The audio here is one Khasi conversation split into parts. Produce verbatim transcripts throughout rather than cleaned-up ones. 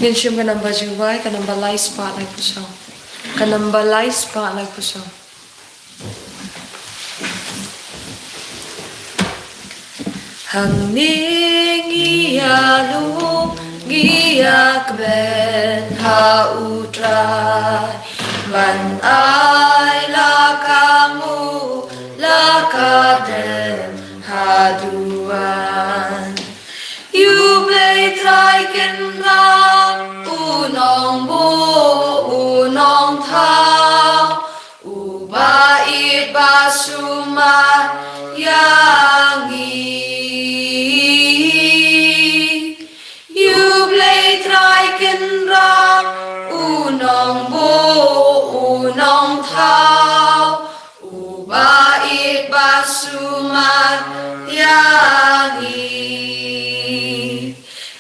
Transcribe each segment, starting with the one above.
Ngin shim ka namba jingduwai, ka namba lai spah laiphew saw. Ka namba lai spah laiphew saw. Hangne ngi ïalum, ngi ïakmen ha U Trai, ban ai la ka nguh, la ka dem haduh. Ïa U Blei Trai Kynrad, U Nongbuh, U Nongthaw, Uba ïeit ba sumar ïa ngi. Ïa U Blei Trai Kynrad, U Nongbuh, U Nongthaw, Uba ïeit ba sumar ïa ngi.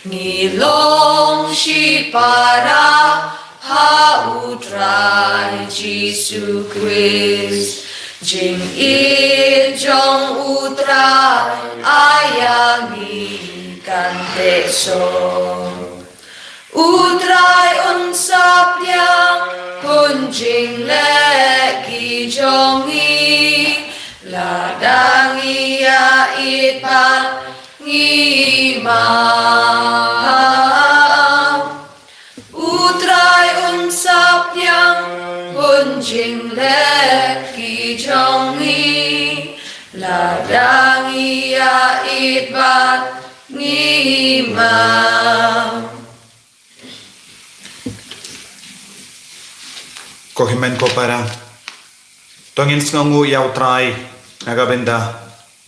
Ngi long shipara ha U Trai Jisu Khrist. Jingïeit jong U Trai ai ïa ngi kan teh soh. U Trai un saphriang, un jingleh ki jong ngi, lada ngi ïaieit bad ngi map. U Trai un saphriang, un jingleh ki jong ngi, lada ngi ïaieit bad ngi map. Ko hynmen ko para, to ngin sngewnguh ïa U Trai na ka bynta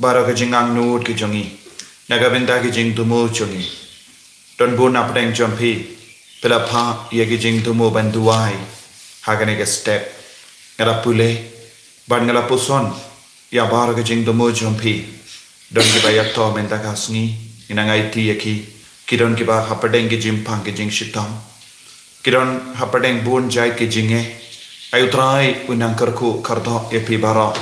baroh ka jingangnud ki jong ngi, na ka bynta ki jingthmu jong ngi. Don bun na pdeng jong phi, phi la phah ïa ki jingthmu ban duwai ha kane ka step. Nga la pule bad nga la puson ïa baroh ka jingthmu jong phi. Don kiba ïato mynta ka sngi, ngi nang aiti ïa ki. Ki don kiba hapdeng ki jingpang ki jingshitom. Ki don hapdeng bun jait ki jingeh. Ai U Trai un nang kyrkhu kyrdoh ïa phi baroh.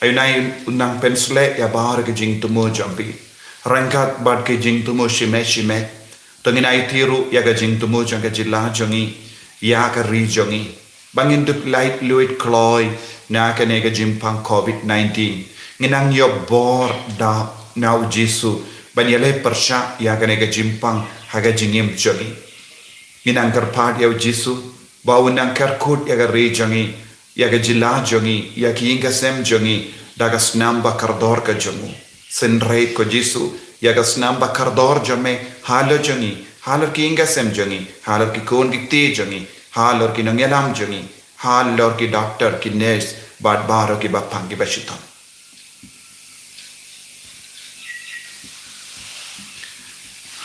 Ai U Nai un nang pynshlur ïa baroh ki jingthmu jong phi. Ryngkat bad ki jingthmu shimet shimet, to ngin aiti ruh ïa ka jingthmu jong ka jylla jong ngi, ïa ka ri jong ngi. Ba ngin dup lait luid kloi na kane ka jingpang covid nineteen. Ngin nang ïoh bor da na U Jisu ban ïaleh pyrshah ïa kane ka jingpang ha ka jingim jong ngi. Ngin nang kyrpad ïa U Jisu ba un nang kyrkhu ïa ka ri jong ngi, ïa ka jylla jong ngi, ïa ki ïing ki sem jong ngi da ka snam ba kordor ka jong u. Synreit ko Jisu ïa ka snam ba kordor jong me halor jong ngi, halor ki ïing ki sem jong ngi, halor ki khun ki kti jong ngi, halor ki nongïalam jong ngi, halor ki doktor, ki nurse bad baroh kiba pang kiba shitom.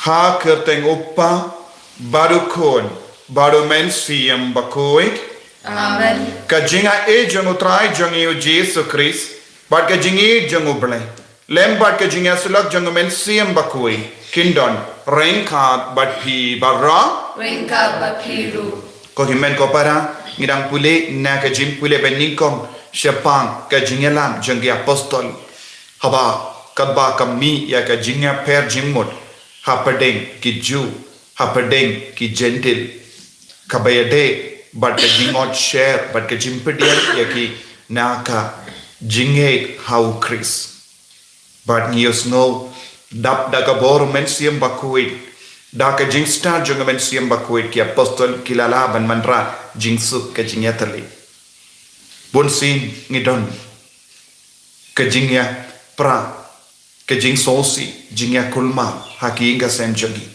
Ha ka kyrteng U Kpa bad U Khun bad U Mynsiem Bakhuid. Amen. Ka jingaiei jong U Trai jong ngi U Jisu Khrist bad ka jingïeit jong U Blei, lem bad ka jingïasyllok jong U Mynsiem Bakhuid, kin don ryngkat bad phi baroh. Ryngkat bad phi ruh. Ko hynmen ko para, ngi dang pule na ka jingpule ba nyngkong shaphang ka jingïalam jong ki apostol. Haba katba ka mih ïa ka jingïapher jingmut hapdeng ki Jiw, hapdeng ki Jentil, kaba ïadei bad ka jingngoh sher bad ka jingpdiang ïa ki na ka jingngeit ha U Khrist. Bad ngi ïohsngew dap da ka bor U Mynsiem Bakhuid, da ka jingstad jong U Mynsiem Bakhuid, ki apostol ki la lah ban wanrah jingsuk ka jingïatylli. Bunsien ngi don ka jingïapra, ka jingsngewsih, jingïakulmar ha ki ïing ki sem jong ngi.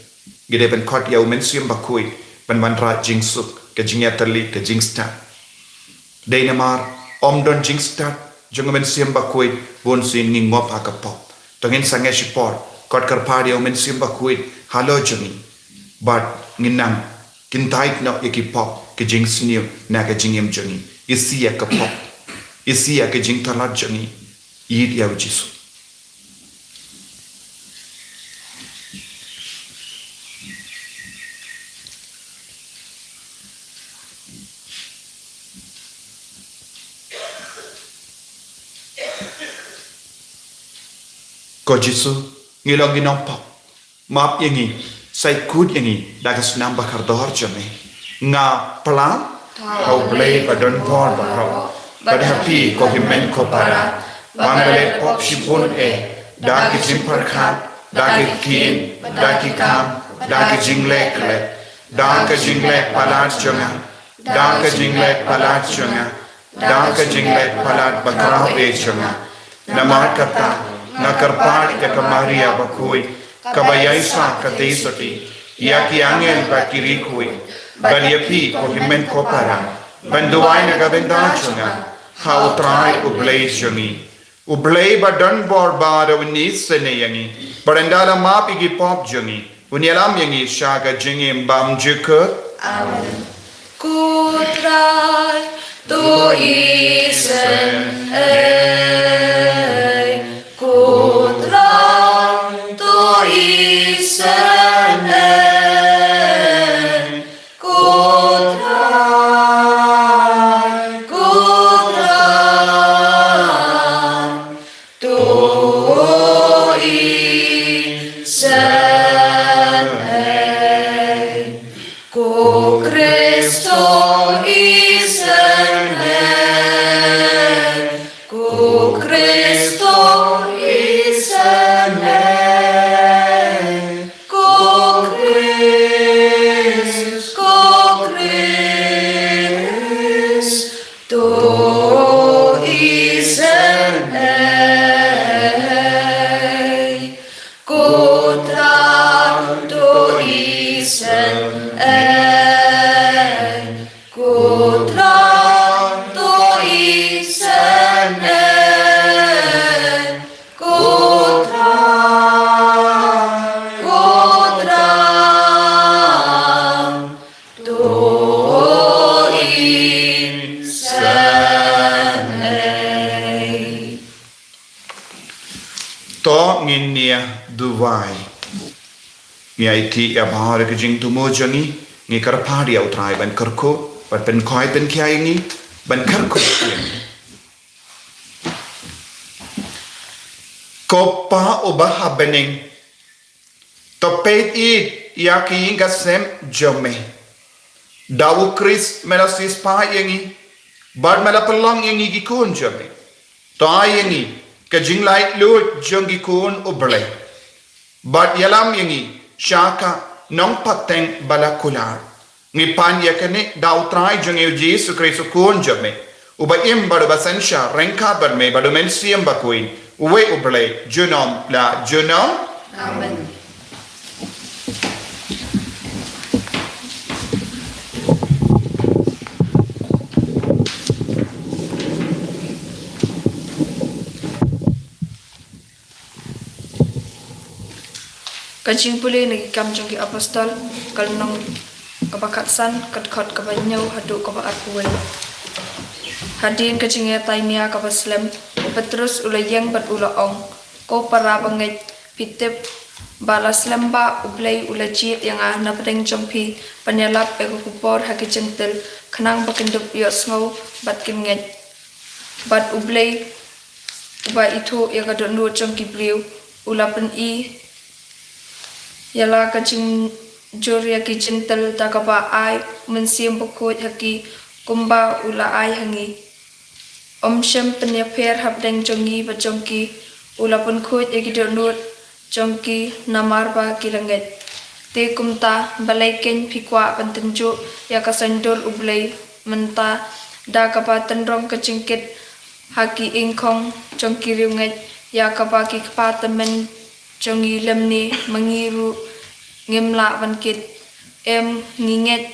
Ngi dei ban khot ïa U Mynsiem Bakhuid ban wanrah jingsuk, ka jingïatylli, ka jingstad. Dei namar ym don jingstad jong U Mynsiem Bakhuid, bunsien ngi ngop ha ka pop. To ngin sangeh shipor, khot kyrpad ïa U Mynsiem Bakhuid halor jong ngi. Bad ngin nang kyntait noh ïa ki pop, ki jingsniew na ka jingim jong ngi. Isih ïa ka pop, isih ïa ka jingtlot jong ngi. Ïeit ïa U Jisu. Ko Jisu, ngi long ki nongpop. Map ïa ngi, Sa ïakut ïa ngi da ka snam ba kordor jong me. Nga pyrshang ha U Blei ba don bor baroh, bad ha phi ko hynmen ko para, ba nga la leh pop shibun eh, da ki jingpyrkhat, da ki ktien, da ki kam, da ki jingleh klet, da ka jingleh palat jong nga, da ka jingleh palat jong nga, da ka jingleh palat bakhraw eh jong nga. Namar kata, nga kyrpad ïa ka Maria bakhuid, kaba ïaishah ka theisotti, ïa ki angel bad ki riewkhuid, bad ïa phi ko hynmen ko para, ban duwai na ka bynta jong nga ha U Trai U Blei jong ngi. U Blei ba don bor baroh un isynei ïa ngi, bad un da la map ïa ki pop jong ngi, un ïalam ïa ngi sha ka jingim bymjukut. Amen. Ko Trai, to isynei. Ko Trai, to isynei. Ko Trai, ko Trai, to isynei. Ko Khrist, to isynei. Ko Khrist, to isynei. Ko Khrist, ko Khrist, to isynei. Ko Trai, to isynei. Ko Trai, to isynei. Ko Trai, ko Trai, to isynei. To ngin ïa duwai. Ngi aiti ïa baroh ki jingthmu jong ngi, ngi kyrpad ïa U Trai ban kyrkhu, ban pynkoit pynkhia ïa ngi, ban kyrkhu ïa ngi. Ko Pa uba ha bneng, to peit ïa ka ïing ka sem jong me. Da U Khrist me la siewspah ïa ngi, bad me la pynlong ïa ngi ki khun jong me. To ai ïa ngi ka jinglaitluid jong ki khun U Blei, bad ïalam ïa ngi sha ka nongpateng ba la kular. Ngi pan ïa kane da U Trai jong ngi U Jisu Khrist U Khun jong me, uba im bad uba synshar ryngkat bad me bad U Mynsiem Bakhuid, uwei U Blei, junom la junom. Amen. Ka jingpule na ki Kam jong ki Apostol, ka lynnong kaba khatsan, ka dkhot kaba hynñiew haduh kaba arphew wei. Hadien ka jingïatai nia kaba slem, u Petrus u la ïeng bad u la ong, Ko para bangeit, phi tip ba la slem ba U Blei u la jied ïa nga napdeng jong phi ban ïalap ïa ka khubor ha ki Jentil, khnang ba kin dup ïohsngew bad kin ngeit. Bad U Blei uba ithuh ïa ka dohnud jong ki briew, u la pyni ïa la ka jingjur ïa ki Jentil da kaba ai U Mynsiem Bakhuid ha ki, kumba u la ai ha ngi. Um shym pynïapher hapdeng jong ngi bad jong ki, u la pynkhuid ïa ki dohnud jong ki namar ba ki la ngeit. Te kumta, balei kein phi kwah ban tynjuh ïa ka saiñdur U Blei mynta, da kaba tynrong ka jingkit ha ki ïingkhong jong ki riewngeit, ïa kaba ki kpa tymmen jong ngi lymne ma ngi ruh ngim lah ban kit? Em, ngi ngeit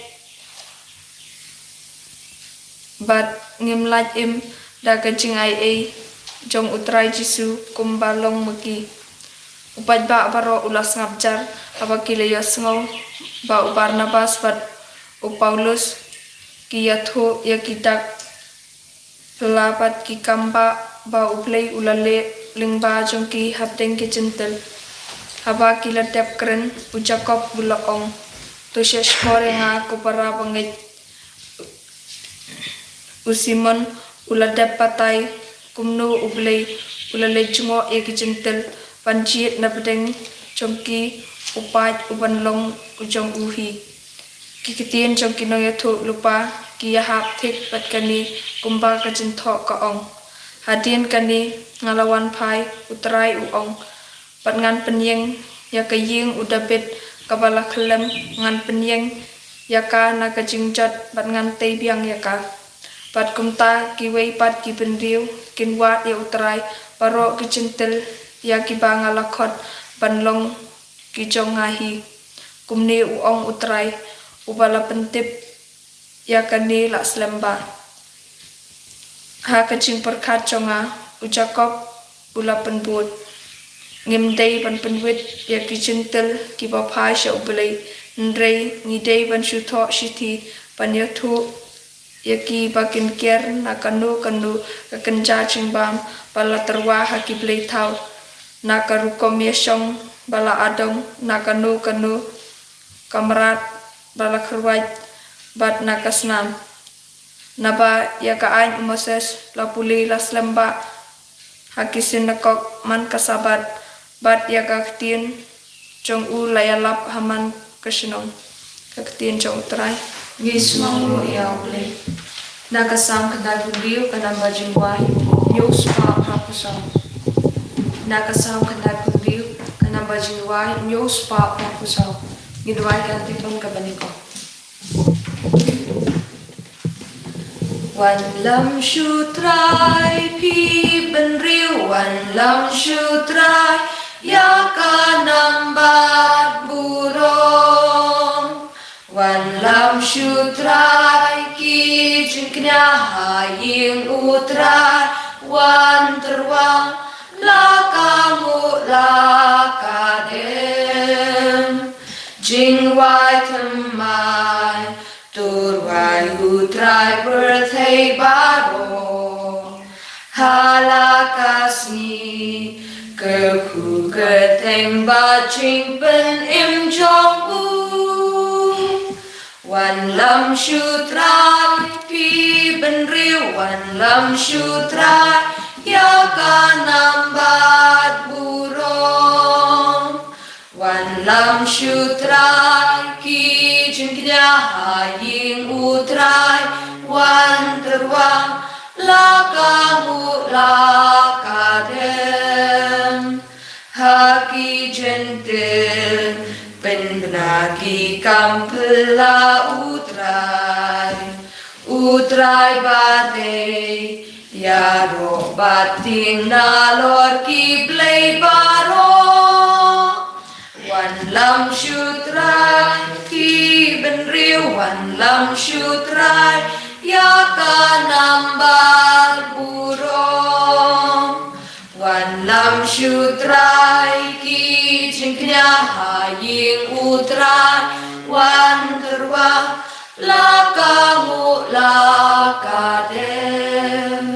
bad ngim lait im da ka jingaiei jong U Trai Jisu kumba long ma ki. U paidbah baroh u la sngap jar haba ki la ïohsngew ba u Barnabas bad u Paulus ki ïathuh ïa ki dak phylla bad ki kambah ba U Blei u la leh lyngba jong ki hapdeng ki Jentil. Haba ki la dep kren, u Jakob u la ong, To shahshkor ïa nga, ko para bangeit. U Simon u la dep batai kumno U Blei u la leit jngoh ïa ki Jentil ban jied napdeng jong ki, u paid u ban long u jong u hi. Ki ktien jong ki nongïathuhlypa ki ïahap thik bad kane, kumba ka jingthoh ka ong: Hadien kane nga la wan phai, U Trai u ong, bad ngan pynïeng ïa ka ïing u Dabid kaba la khyllem, ngan pynïeng ïa ka na ka jingjot bad ngan tei biang ïa ka. Bad kumta kiwei pat ki briew kin wad ïa U Trai, baroh ki jentil ïa kiba nga la khot ban long ki jong nga hi. Kumne u ong U Trai, uba la pyntip ïa kane la slem bha. Ha ka jingpyrkhat jong nga u Jakob u la pynbud. Ngim dei ban pynwit ïa ki jentil kiba phai sha U Blei, hynrei ngi dei ban shu thoh shithi ban ïathuh ïa ki ba kin kiar na kano kano ka kynja jingbam ba la tyrwa ha ki blei thaw, na ka rukom ïashong ba la adong, na kano kano ka mrad ba la kyrwat, bad na ka snam. Naba ïa ka aiñ u Moses la pule la slem bha ha ki synagog man ka Sabbath, bad ïa ka ktien jong u la ïalap ha man ka shnong. Ka ktien jong U Trai. Ngi sngewbha ïa U Blei. Na ka Salm khyndai phew hynriew ka namba jingwai, hynñiew spah phra phew saw. Na ka Salm khyndai phew hynriew ka namba jingwai, hynñiew spah phra phew saw. Ngin wai ka tip ban ka bani ko. Wanlam shu Trai phi bynriew, wanlam shu Trai ïa ka nam bad burom. Wanlam shu Trai ki jingkñia ha ïing U Trai, wan tyrwa la ka nguh la ka dem. Jingwai thymmai, tur wai U Trai pyrthei baroh. Ha la ka sngi kyrkhu kyrteng bad jingpynim jong u. Wanlam shu Trai phi bynriew, wanlam shu Trai ïa ka nam bad burom. Wanlam shu Trai ki jingkñia ha ïing U Trai, wan tyrwa la ka nguh la ka dem. Ha ki jentil pynbna ki kam phylla U Trai, U Trai ba dei ïaroh bad tieng nalor ki blei baroh. Wanlam shu Trai phi bynriew, wanlam shu Trai ïa ka nam bad burom. Wanlam shu Trai ki jingkñia ha ïing U Trai, wan tyrwa la ka nguh la ka dem.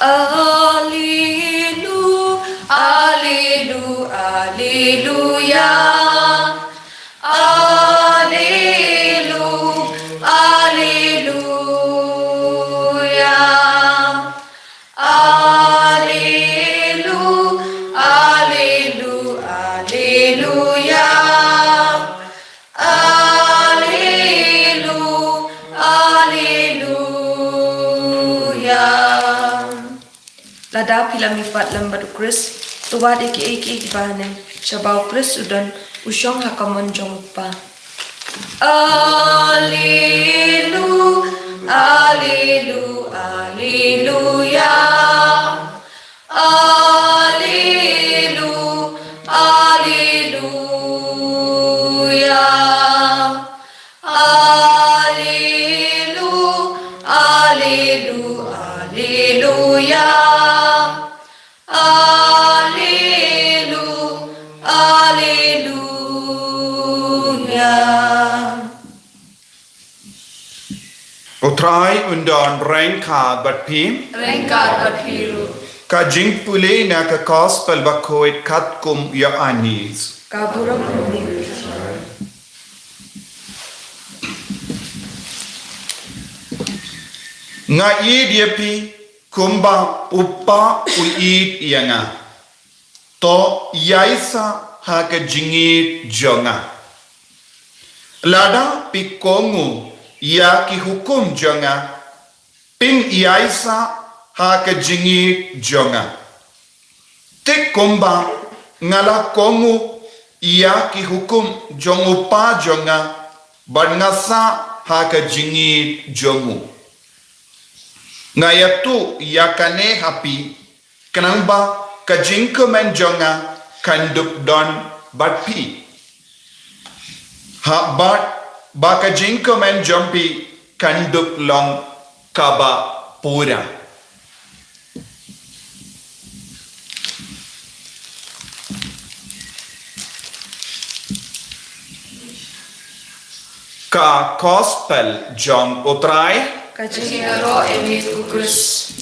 Alelu, alelu, aleluya. Alelu, aleluya. Alelu, alelu, aleluya. Alelu, aleluya. Lada phi la mihpat lem bad U Khrist, to wad ïa kiei kiei kiba ha neng, sha ba U Khrist u don, u shong ha ka mon jong U Kpa. Alelu, alelu, aleluya. Alelu, aleluya. Alelu, alelu, aleluya. Alelu, aleluya. U Trai un don ryngkat bad phi. Ryngkat bad phi ruh. Ka jingpule na ka Gospel bakhuid katkum u Ïoannis. Ka burom. Nga ïeit ïa phi kumba U Kpa u ïeit ïa nga. To ïaisah ha ka jingïeit jong nga. Lada phi kohnguh ïa ki hukum jong nga, phin ïaisah ha ka jingïeit jong nga. Te kumba nga la kohnguh ïa ki hukum jong u Kpa jong nga, bad nga sah ha ka jingïeit jong u. Nga ïathuh ïa kane ha phi, khnang ba ka jingkmen jong nga kan dup don bad phi, ha bad ba ka jingkmen jong phi kan dup long kaba pura. Ka Gospel jong u Trai. Ka jingïaroh ïa me ko Khrist.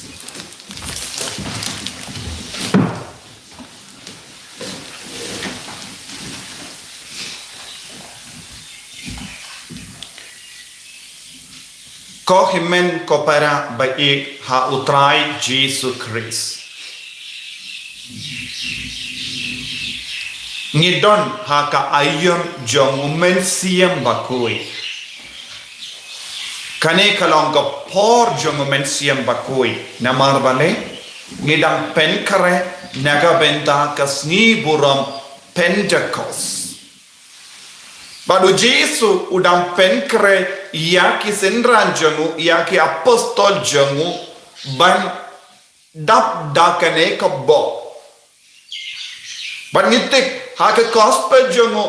Ko hynmen ko para ba ïeit ha u Trai Jisu Khrist. Ngi don ha ka aïom jong u Mynsiem Bakhuid. Kane ka long ka por jong u Mynsiem Bakhuid. Namar balei? Ngi dang pynkhreh na ka bynta ka sngi burom Pentekost. Bad u Jisu u dang pynkhreh ïa ki synran jong u, ïa ki apostol jong u, ban dap da kane ka bor. Bad ngi tip ha ka Gospel jong u,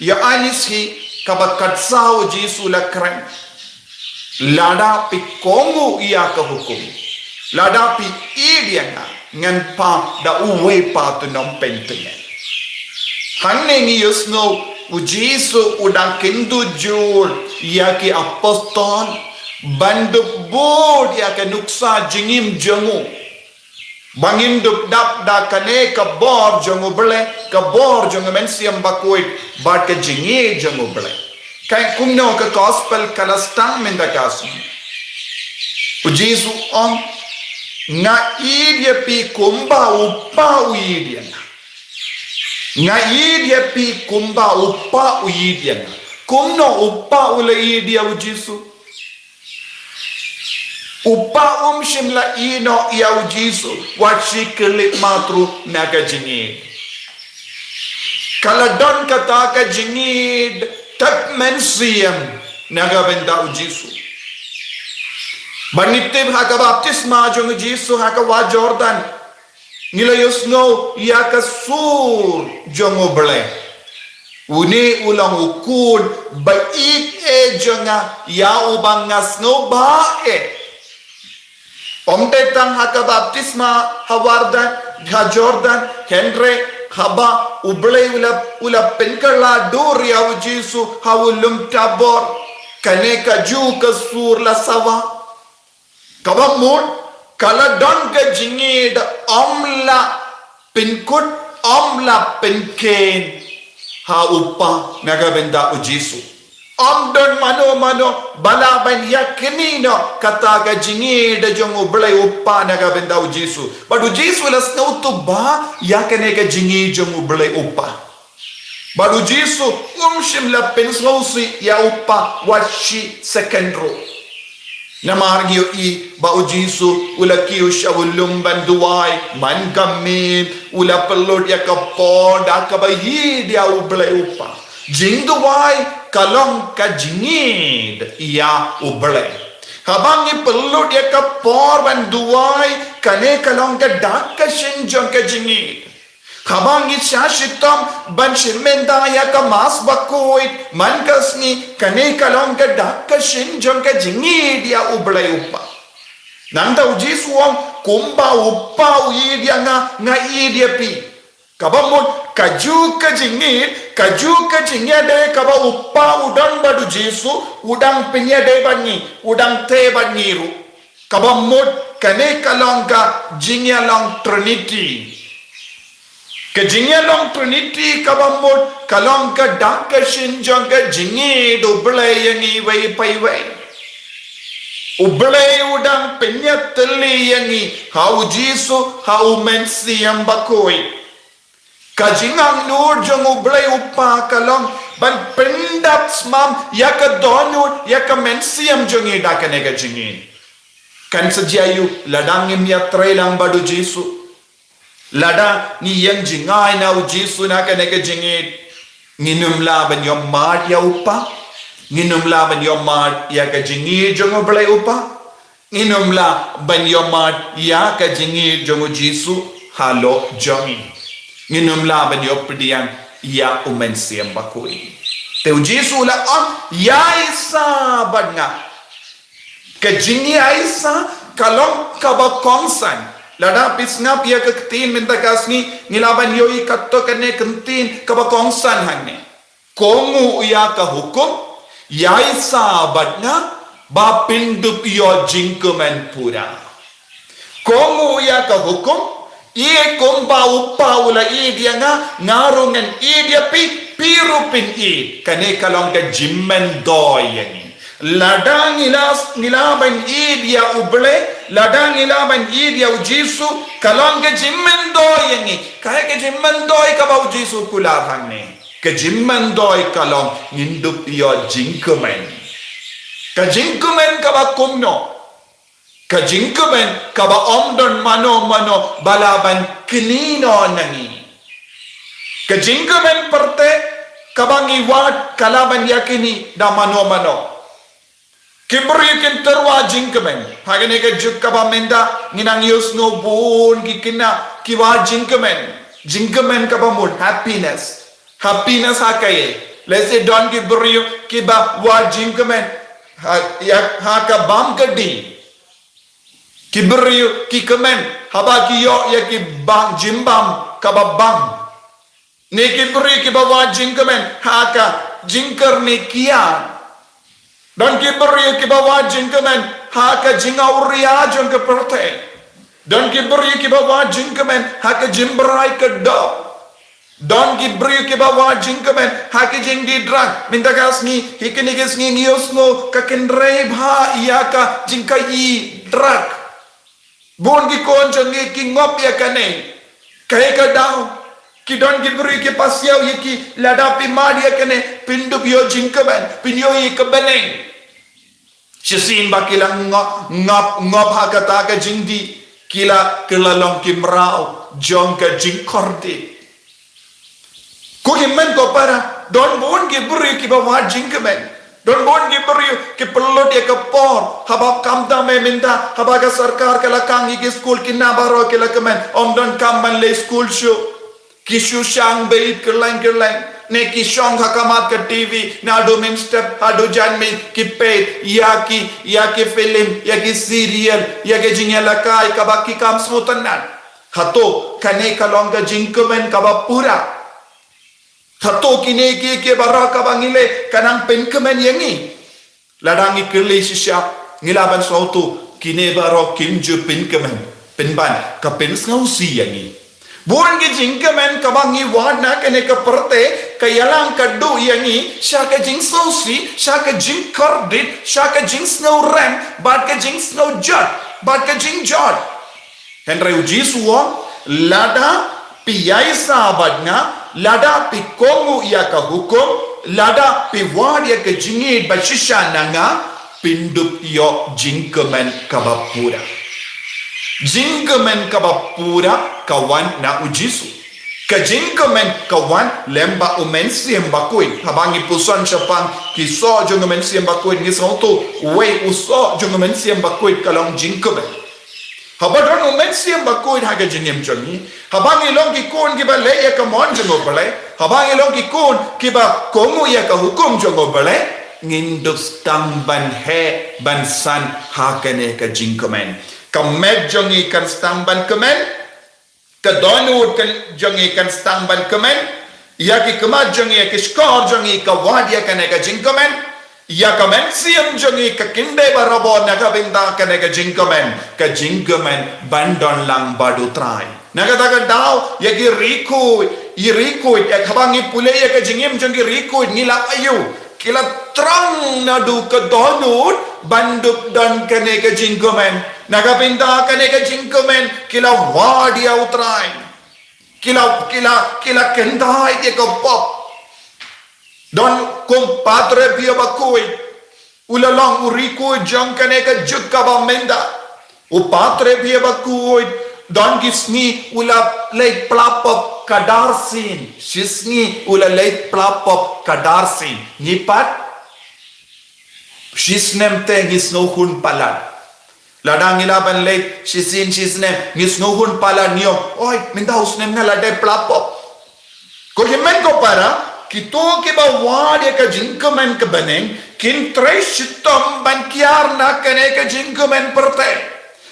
ïa ani shi kaba khatsaw u Jisu la kren. Lada phi kohnguh ïa ka hukum, lada phi ïeit ïa nga, ngan pha da uwei pat u nongpyntngen. Hangne ngi ïohsngew u Jisu u dang kynduh jur ïa ki apostol ban dup bud ïa ka nuksa jingim jong u. Ba ngin dup dap da kane ka bor jong u Blei, ka bor jong u Mynsiem Bakhuid, bad ka jingïeit jong u Blei. Ka kumno ka Gospel ka la sdang mynta ka sngi? U Jisu u ong, nga ïeit ïa phi kumba u Kpa u ïeit ïa nga. Nga ïeit ïa phi kumba u Kpa u ïeit ïa nga. Kumno u Kpa u la ïeit ïa u Jisu? U Kpa um shym la ïehnoh ïa u Jisu wat shi khyllipmat ruh na ka jingïeit. Ka la don kata ka jingïeit tad mynsiem na ka bynta u Jisu. Ba ngi tip ha ka baptisma jong u Jisu ha ka wah Jordan, ngi la ïohsngew ïa ka sur jong u Blei. Une u long u khun ba ïeit eh jong nga, ïa uba nga sngewbha eh. Ym dei tang ha ka baptisma ha Jordan, ha Jordan, hynrei haba u Blei u la, u la pynkylla dur ïa u Jisu ha u lum Tabor, kane kajuh ka sur la sawa. Kaba mut, ka la don ka jingïeit, ym la pynkut, ym la pynkheiñ ha u Kpa na ka bynta u Jisu. Ym don mano mano ba lah ban ïa kynnoh kata ka jingïeit jong u Blei u Kpa na ka bynta u Jisu. Bad u Jisu la sngewthuh ba ïa kane ka jingïeit jong u Blei u Kpa. Bad u Jisu um shym la pynsngewsih ïa u Kpa wat shi second ruh. Namar ngi ïohi ba u Jisu u la kiew sha u lum ban duwai, man ka miet u la pynlut ïa ka por da kaba ïeit ïa u Blei u Kpa. Jingduwai ka long ka jingïeit ïa u Blei. Haba ngi pynlut ïa ka por ban duwai, kane ka long ka dak ka shin jong ka jingïeit. Haba ngi shah shitom ban shim bynta ïa ka Mass Bakhuid man ka sngi, kane ka long ka dak ka shin jong ka jingïeit ïa u Blei u Kpa. Nangta u Jisu u ong, kumba u Kpa u ïeit ïa nga, nga ïeit ïa phi. Kaba mut kajuh ka jingïeit, kajuh ka jingïadei kaba u Kpa u don bad u Jisu, u dang pynïadei bad ngi, u dang tei bad ngi ruh. Kaba mut kane ka long ka jingïalong Trinity. Ka jingïalong Trinity kaba mut ka long ka dak ka shin jong ka jingïeit u Blei ïa ngi iwei pa iwei. U Blei u dang pynïatylli ïa ngi ha u Jisu, ha u Mynsiem Bakhuid. Ka jingangnud jong U Blei U Kpa ka long ban pyndap sumar ïa ka dohnud, ïa ka mynsiem jong ngi da kane ka jingïeit. Kan sa jia aïu lada ngim ïatrei lang bad U Jisu. Lada ngi ïeng jngai na U Jisu na kane ka jingïeit, ngin ym lah ban ïohmad ïa U Kpa, ngin ym lah ban ïohmad ïa ka jingïeit jong U Blei U Kpa, ngin ym lah ban ïohmad ïa ka jingïeit jong U Jisu halor jong ngi. Ngin ym lah ban ïoh pdiang ïa U Mynsiem Bakhuid. Te U Jisu u la ong, ïaisa bad nga. Ka jingïaisa ka long kaba kongsan. Lada phi sngap ïa ka ktien mynta ka sngi, ngi lah ban ïohi katto katne ka ktien kaba kongsan hangne. Kohnguh ïa ka hukum, ïaisa bad nga, ba phin dup ïoh jingkmen pura. Kohnguh ïa ka hukum, ïeit kumba U Kpa u la ïeit ïa nga, nga ruh ngan ïeit ïa phi, phi ruh phin ïeit. Kane ka long ka jingmyntoi ïa ngi. Lada ngi la, ngi lah ban ïeit ïa U Blei, lada ngi lah ban ïeit ïa U Jisu, ka long ka jingmyntoi ïa ngi. Kaei ka jingmyntoi kaba U Jisu u kular hangne? Ka jingmyntoi ka long ngin dup ïoh jingkmen. Ka jingkmen kaba kumno? Ka jingkmen kaba ym don mano mano ba lah ban knieh noh na ngi. Ka jingkmen pyrthei kaba ngi wad ka lah ban ïaknieh da mano mano. Ki briew kin tyrwa jingkmen. Ha kane ka juk kaba mynta ngi nang ïohsngew bun ki khynnah ki wad jingkmen. Jingkmen kaba mut happiness. Happiness ha kaei? Lehse don ki briew kiba wad jingkmen ha, ïa, ha ka bam kti. Ki briew ki kmen haba ki ïoh ïa ki bam, jingbam kaba bang. Ne ki briew kiba wad jingkmen ha ka jingkyrni kiad. Don ki briew kiba wad jingkmen ha ka jingawria jong ka pyrthei. Don ki briew kiba wad jingkmen ha ka jingbrai ka doh. Don ki briew kiba wad jingkmen ha ka jingdie drug. Mynta ka sngi, ha kine ki sngi ngi ïohsngew ka kynrei bha ïa ka jingkhaïi drug. Bun ki khun jong ngi ki ngop ïa kane. Kaei ka daw? Ki don ki briew ki pasiaw ïa ki, lada phi mad ïa kane, phin dup ïoh jingkmen, phin ïoh ïa ka bneng. Shisien ba ki la ngop, ngop, ngop ha kata ka jingdih, ki la, ki la long ki mraw jong ka jingkordit. Ko hynmen ko para, don bun ki briew kiba wad jingkmen. Don bun ki briew ki pynlut ïa ka por, haba khamtam mynta, haba ka sorkar ka la khang ïa ki skul, kine baroh ki la kmen, ym don kam ban leit skul shuh. Ki shu shang beit kylleng kylleng. Ne ki shong ha khmat ka T V, naduh mynstep haduh janmiet, ki peit ïa ki, ïa ki film, ïa ki serial, ïa ki jingïalehkai kaba ki kham sngewtynnad. Hato kane ka long ka jingkmen kaba pura? Hato kine kiei kiei baroh kaba ngi leh ka nang pynkmen ïa ngi? Lada ngi kylli shisha, ngi lah ban sngewthuh, kine baroh kim ju pynkmen, pynban ka pynsngewsih ïa ngi. Bun ki jingkmen kaba ngi wad na kane ka pyrthei ka ïalang ka duh ïa ngi sha ka jingsngewsih, sha ka jingkordit, sha ka jingsngewrem, bad ka jingsngewjot, bad ka jingjot. Hynrei U Jisu u ong, lada phi ïaisa bad nga, lada phi kohnguh ïa ka hukum, lada phi wad ïa ka jingïeit ba shisha na nga, phin dup ïoh jingkmen kaba pura. Jingkmen kaba pura ka wan na U Jisu. Ka jingkmen ka wan lem bad U Mynsiem Bakhuid. Haba ngi puson shaphang ki soh jong U Mynsiem Bakhuid ngi sngewthuh, uwei u soh jong U Mynsiem Bakhuid ka long jingkmen. Haba don U Mynsiem Bakhuid ha ka jingim jong ngi, haba ngi long ki khun kiba leh ïa ka mon jong U Blei, haba ngi long ki khun kiba kohnguh ïa ka hukum jong U Blei, ngin dup sdang ban heh ban san ha kane ka jingkmen. Ka met jong ngi kan sdang ban kmen, ka dohnud kan jong ngi kan sdang ban kmen, ïa ki khmat jong ngi, ïa ki shkor jong ngi ka wad ïa kane ka jingkmen, ïa ka mynsiem jong ngi ka kyndit barabor na ka bynta kane ka jingkmen, ka jingkmen ban don lang bad U Trai. Na kata ka daw, ïa ki riewkhuid, ïa riewkhuid, ïa haba ngi pule ïa ka jingim jong ki riewkhuid ngi la ïohi, ki la trang naduh ka dohnud ban dup don kane ka jingkmen. Na ka bynta kane ka jingkmen ki la wad ïa U Trai. Ki la, ki la, ki la kyntait ïa ka pop. Don kum Padre Pio bakhuid, u la long u riew khuid jong kane ka juk kaba mynta. U Padre Pio bakhuid, don ki sngi u la leit pla pop ka dar sien. Shi sngi u la leit pla pop ka dar sien. Ngi pat, shi snem te ngi sngewhun palat. Lada ngi lah ban leit shisien shi snem, ngi sngewhun palat, ngi ong, oi, mynta u snem nga la dep pla pop. Ko hynmen ko para, kito kiba wad ïa ka jingkmen ka bneng, kin trei shitom ban kiar na kane ka jingkmen pyrthei.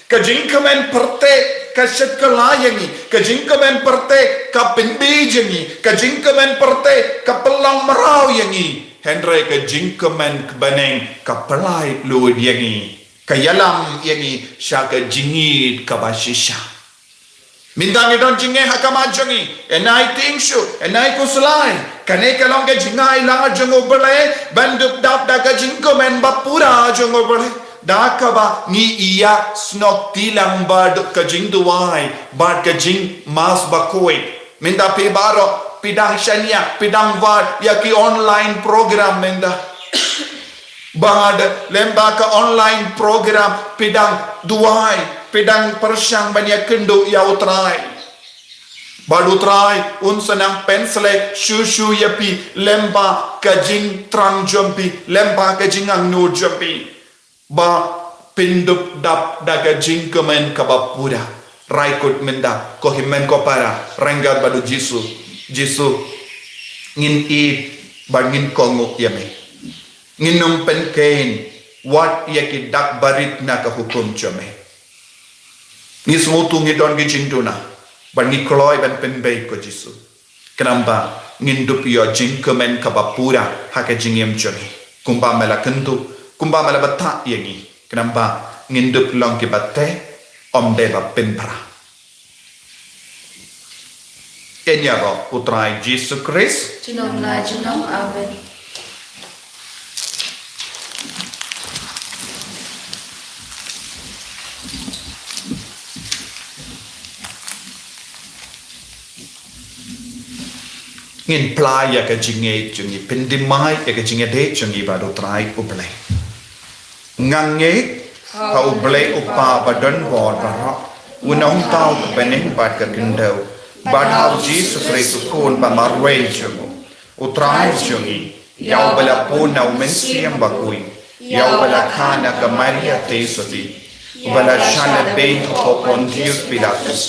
Ka jingkmen pyrthei ka shet ka la ïa ngi, ka jingkmen pyrthei ka pynbeit ïa ngi, ka jingkmen pyrthei ka pynlong mraw ïa ngi. Hynrei ka jingkmen ka bneng ka pynlait lut ïa ngi. Ka ïalam ïa ngi sha ka jingïeit kaba shisha. Mynta ngi don jingeh ha khmat jong ngi, ïa nai tieng shuh, ïa nai khuslai. Kane ka long ka jingai lang jong U Blei, ban dup dap da ka jingkmen ba pura jong U Blei. Da kaba ngi ïa snoh tilang bad ka jingduwai, bad ka jingmass bakhuid. Mynta phi baroh, phi dang shaniah, phi dang wad ïa ki online program mynta. Bad lyngba ka online program, phi dang duwai, phi dang pyrshang ban ïakynduh ïa U Trai. Bad U Trai un sa nang pynsleh shuh shuh ïa phi, lyngba ka jingthrang jong phi, lyngba ka jingangnud jong phi. Ba phin dup dap da ka jingkmen kaba pura. Rai kut mynta, ko hynmen ko para, ryngkat bad U Jisu. Jisu, ngin ïeit bad ngin kohnguh ïa me. Ngin ym pynkheiñ wat ïa ki dak barit na ka hukum jong me. Ngi sngewthuh ngi don ki jingduna, bad ngi kloi ban pynbeit, ko Jisu. Khnang ba ngin dup ïoh jingkmen kaba pura ha ka jingim jong ngi. Kumba me la kyntu, kumba me la batai ïa ngi. Khnang ba ngin dup long kiba teh, ym dei ba pynpra. Ïaroh U Trai Jisu Khrist. Junom la junom, amen. Ngin plie ïa ka jingngeit jong ngi, pyndem ïa ka jingngeit jong ngi bad U Trai U Blei. Nga ngeit ha U Blei U Kpa ba don bor baroh, u nongthaw ka bneng bad ka khyndew, bad ha U Jisu Khrist u Khun ba marwei jong u, U Trai jong ngi, ïa uba la pun na U Mynsiem Bakhuid, ïa uba la kha na ka Maria Theisotti, uba la shah lehbeiñ hapoh Pontius Pilatus,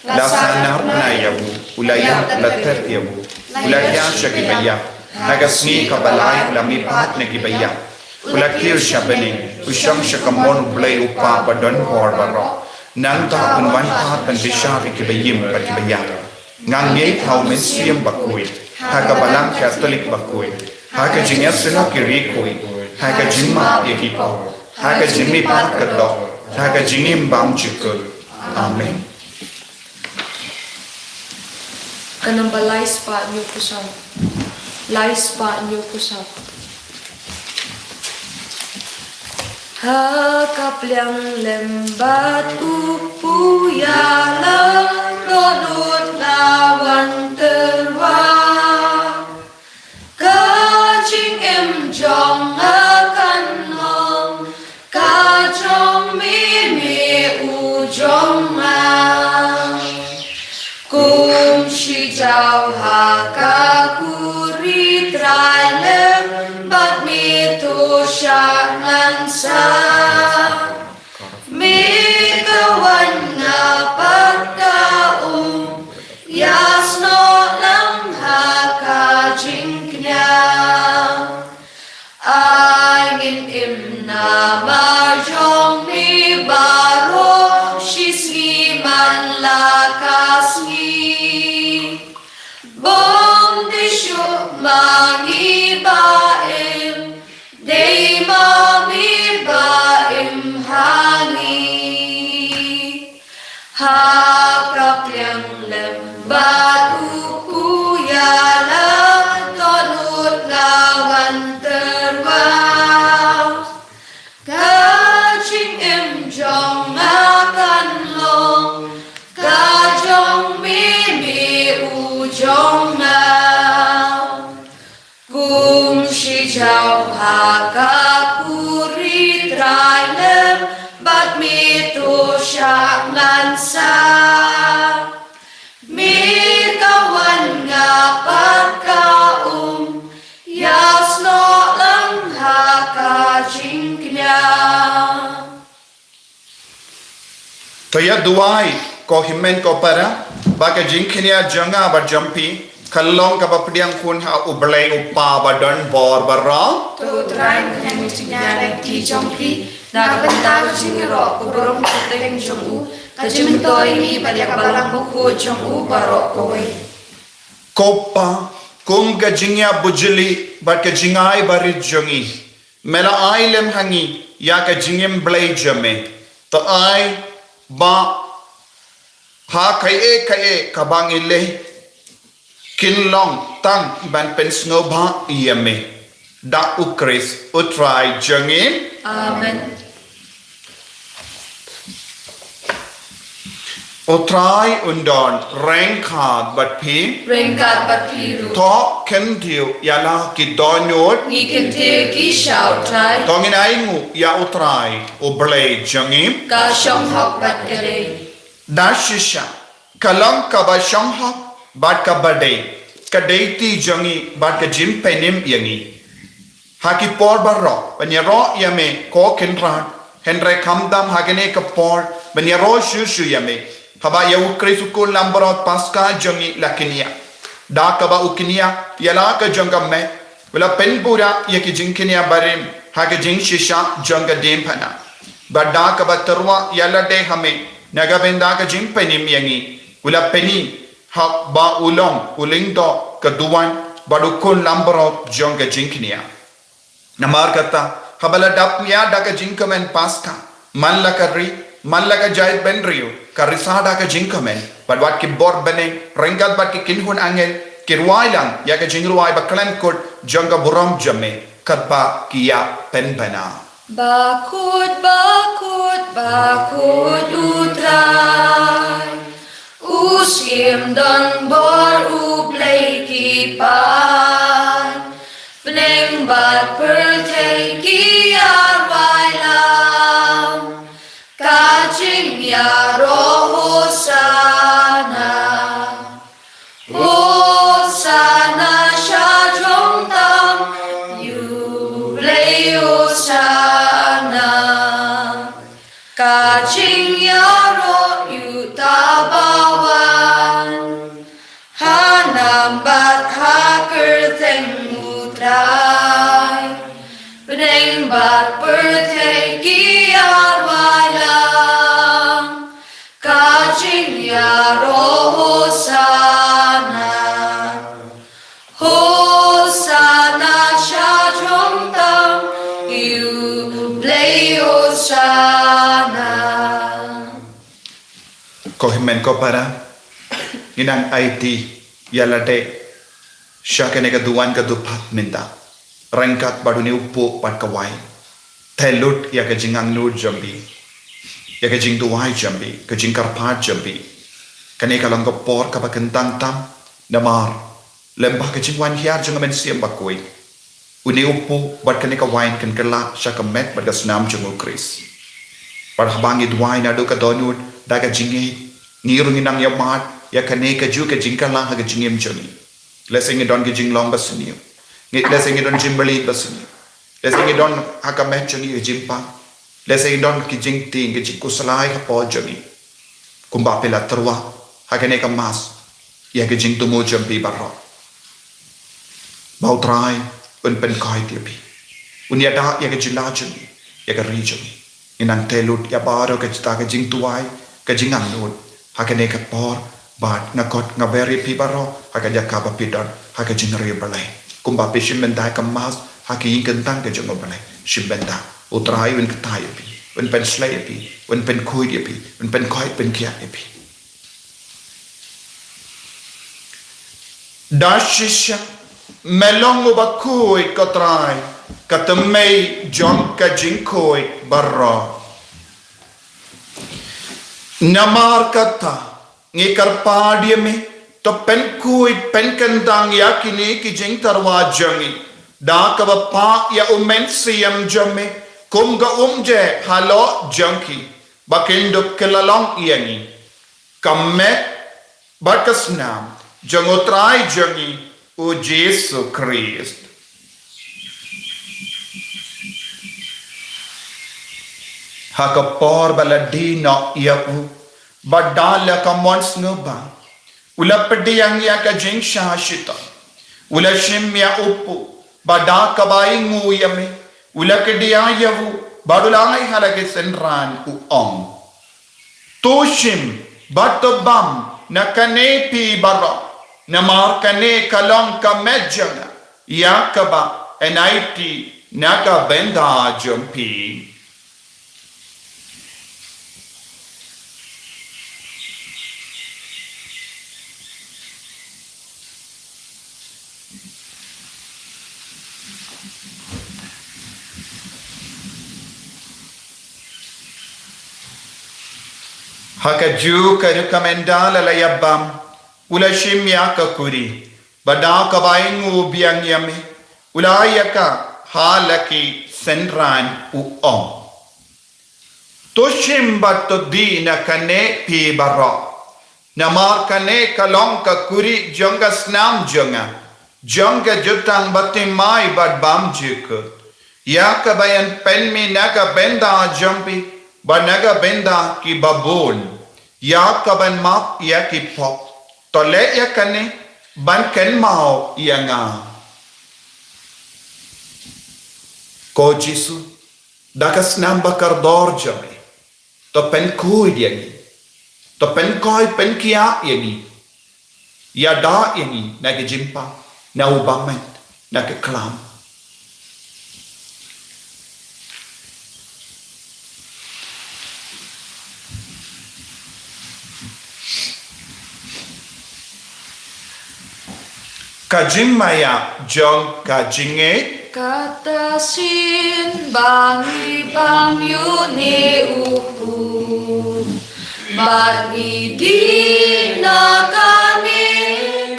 la sahnarphna ïa u, u la ïap, la tep ïa u, u la hiar sha kiba ïap, ha ka sngi kaba lai u la mihpat na kiba ïap, u la kiew sha bneng, u shong sha kamon U Blei U Kpa ba don bor baroh. Nangta un wan pat ban bishar ïa kiba im bad kiba ïap. Nga ngeit ha U Mynsiem Bakhuid, ha ka Balang Katholik bakhuid, ha ka jingïasyllok ki riewkhuid, ha ka jingmap ïa ki pop, ha ka jingmihpat ka doh, ha ka jingim bymjukut. Amen. Ka namba lai spah hynñiew phew saw. Lai spah hynñiew phew saw. Ha ka pliang lem bad u kpu ïalam, dohnud nga wan tyrwa. Ka jingim jong nga kan long ka jong me, me u jong nga. Kum shi jaw ha ka khuri Trai lem bad me, to shah ngan sah. Me ka wan, nga pat ka um, ïasnoh lang ha ka jingkñia. Ai ngin im namar jong me baroh shi sngi man la ka sngi. Bym dei shuh ma ngi ba im, dei ma me ba im ha ngi. Ha ka pliang lem bad u kpu ïalam, dohnud nga wan tyrwa. Ka jingim jong nga kan long ka jong me, me sa. Me ka wan nga pat ka um, ïa snoh lang ha ka jingkñia. To ïa duwai, ko hynmen ko para, ba ka jingkñia jong nga bad jong phi, ka long kaba pdiang khun ha U Blei U Kpa ba don bor baroh. To Trai, nga kñia ïa ki jong phi, na ka bynta ka jingïaroh, ka burom kyrteng jong u, ka jingmyntoi ïa ngi bad ïa ka balang bakhuid jong u baroh kawei. Ko Pa, kum ka jingïabujli bad ka jingai barit jong ngi, me la ai lem ha ngi ïa ka jingim Blei jong me. To ai ba ha kaei kaei kaba ngi leh, kin long tang ban pynsngewbha ïa me. Da U Khrist U Trai jong ngi. Amen. U Trai un don ryngkat bad phi. Ryngkat bad phi ruh. To kyntiew ïa la ki dohnud. Ngi kyntiew ïa ki sha U Trai. To ngin ainguh ïa U Trai, U Blei jong ngi. Ka shong hok bad ka dei. Da shisha, ka long kaba shong hok bad kaba dei, ka dei ti jong ngi bad ka jingpynim ïa ngi. Ha ki por baroh, ban ïaroh ïa me ko Kynrad, hynrei khamtam ha kane ka por, ban ïaroh shuh shuh ïa me. Haba ïa U Khrist U Khun Langbrot Paskha jong ngi la kñia. Da kaba u kñia, ïa la ka jong ka met, u la pynbura ïa ki jingkñia barim, ha ka jingshisha jong ka diengphna. Bad da kaba tyrwa ïa lade ha me, na ka bynta ka jingpynim ïa ngi, u la pyni, haba u long, u lyngdoh, ka duwan, bad u khun langbrot jong ka jingkñia. Namar kata, haba la dap nia da ka jingkmen Paskha, man la ka ri, man la ka jaitbynriew, ka risa da ka jingkmen, bad wat ki bor bneng, ryngkat bad ki kynhun angel, ki rwai lang, ïa ka jingrwai ba khlem kut, jong ka burom jong me, katba ki ïa pynbna. Bakhuid, bakhuid, bakhuid U Trai. U Syiem don bor, U Blei ki paid. Bneng bad pyrthei ki ïa rwai lang. Ka jingïaroh Hosana. Hosana sha jrong tam ïa U Blei Hosana. Ka jingïaroh ïa uta ba wan. Ha nam bad ha kyrteng U Trai. Bneng bad pyrthei ki ïa rwai lang. Ka jingïaroh Hosana. Hosana sha jrong tam ïa U Blei Hosana. Ko hynmen ko para, ngi nang aiti ïa lade sha kane ka duwan ka duphat mynta. Ryngkat bad une u puk bad ka wain. Te lut ïa ka jingangnud jong phi. Ïa ka jingduwai jong phi, ka jingkyrpad jong phi. Kane ka long ka por kaba kyntang tam, namar lem bad ka jingwan hiar jong ka Mynsiem Bakhuid. Une u puk bad kane ka wain kin kylla sha ka met bad ka snam jong U Khrist. Bad haba ngi duwai naduh ka dohnud da ka jingngeit, ngi ruh ngi nang ïa mad ïa kane kajuh ka jingkylla ha ka jingim jong ngi. Lehse ngi don ka jinglong basniew. Ngi, lehse ngi don jingmlien basniew. Lehse ngi don ha ka met jong ngi ka jingpang. Lehse ngi don ki jingtieng, ki jingkhuslai ha por jong ngi. Kumba phi la tyrwa ha kane ka Mass, ïa ka jingthmu jong phi baroh. Ba U Trai un pynkhuid ïa phi. Un ïada ïa ka jylla jong ngi, ïa ka ri jong ngi. Ngi nang te lut ïa baroh ka jingta ka jingduwai, ka jingangnud. Ha kane ka por, bad nga khot nga ber ïa phi baroh, ha ka jaka ba phi don, ha ka jingriewblei. Kumba phi shim bynta ïa ka Mass, ha ka ïing kyntang ka jong U Blei. Shim bynta. U Trai un kyrteng ïa phi, un pynshlei ïa phi, un pynkhuid ïa phi, un pynkhuid pynkhiah ïa phi. Da shisha, me long uba khuid ko Trai, ka tymmen jong ka jingkhuid baroh. Namar kata, ngi kyrpad ïa me, to pynkhuid pynkyntang ïa kine ki jingtyrwa jong ngi. Da kaba pah ïa u Mynsiem jong me, kum ka umje halor jong ki. Ba kin dup kylla long ïa ngi. ka met bad ka snam jong U Trai jong ngi U Jisu Khrist. Ha ka por ba la die noh ïa u, bad da la ka mon sngewbha, u la pdiang ïa ka jingshah shitom. U la shim ïa u puh, bad da kaba ainguh ïa me, u la kdiah ïa u, bad u la ai ha la ki synran, u ong: To shim bad to bam na kane phi baroh, namar kane ka long ka met jong nga, ïa kaba yn aiti na ka bynta jong phi. Ha kajuh ka rukom ynda la la ïa bam, u la shim ïa ka kuri, bad da kaba ainguh biang ïa me, u la ai ïa ka ha la ki synran, u ong: To shim bad to die na kane phi baroh, namar kane ka long ka kuri jong ka snam jong nga, jong ka jutang bathymmai bad bymjukut, ïa kaban pynmih na ka bynta jong phi bad na ka bynta ki babun, ïa kaban map ïa ki pop. To leh ïa kane ban kynmaw ïa nga. Ko Jisu, da ka snam bakordor jong me, to pynkhuid ïa ngi, to pynkhuid pynkiad ïa ngi, ïada ïa ngi na ka jingpang, na u bymman, na ka klam. Ka jingmaïa jong ka jingngeit. Kata sien ba ngi bam ïa une u puh, ba ngi die na kane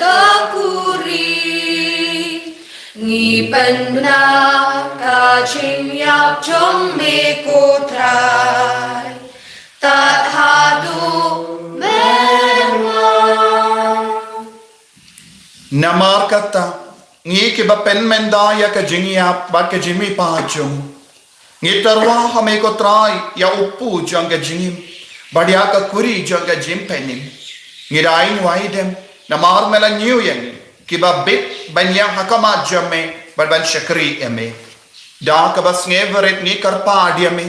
ka kuri, ngi pynbna ka jingïap jong me ko Trai, tad haduh mynwan. Namar kata, ngi kiba pynmynda ïa ka jingïap bad ka jingmihpat jong u, ngi tyrwa ha me ko Trai ïa u puh jong ka jingim, bad ïa ka kuri jong ka jingpynim. Ngi da ai nguh ïa me, namar me la ñiew ïa ngi kiba bit ban ïeng ha khmat jong me, bad ban shakri ïa me. Da kaba sngewrit ngi kyrpad ïa me,